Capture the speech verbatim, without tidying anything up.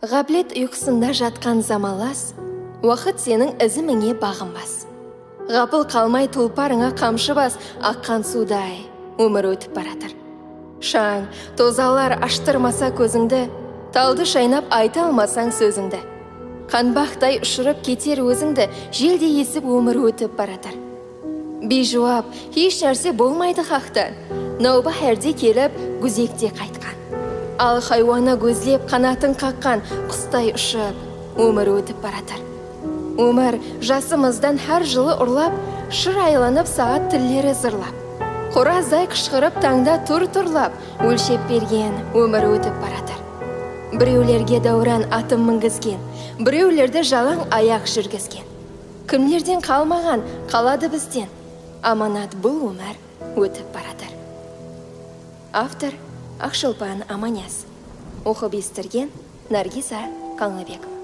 Ǵáplet uyqısında jatqan zamanlas, waqıt seniń izińe baǵınbas. Ǵapıl qalmay tulparıńa qamshı bas, aqqan suwday ómir ótip baratır. Shań, tozanlar ashtırmasa kózińdi, taldı shaynap ayta almasań sózińdi. Qanbaqtay ushırıp keter ózińdi, jeldey esip ómir ótip baratır. Biyjuwap, hesh nárse bolmaydı haqtan. Nawbahárde kelip, gúzekte qaytqan. Al haywanı gózlep, qanatın qaqqan, qustay ushıp, ómir ótip baratır. Ómir jasımızdan hár jılı urlap, shır aylanıp, saat tilleri zırlap. Qorazday qıshqırıp, tańda tur-turlap, ólshep bergen ómir ótip baratır. Birewlerge dáwran atın mingizgen, birewlerdi jalań ayaq júrgizgen. Kimlerden qalmaǵan, qaladı bizden. Amanat bul ómir ótip baratır. Avtor Aqshulpan Amaniyaz. Oqıp esittirgen Nargiza Qańlıbekova.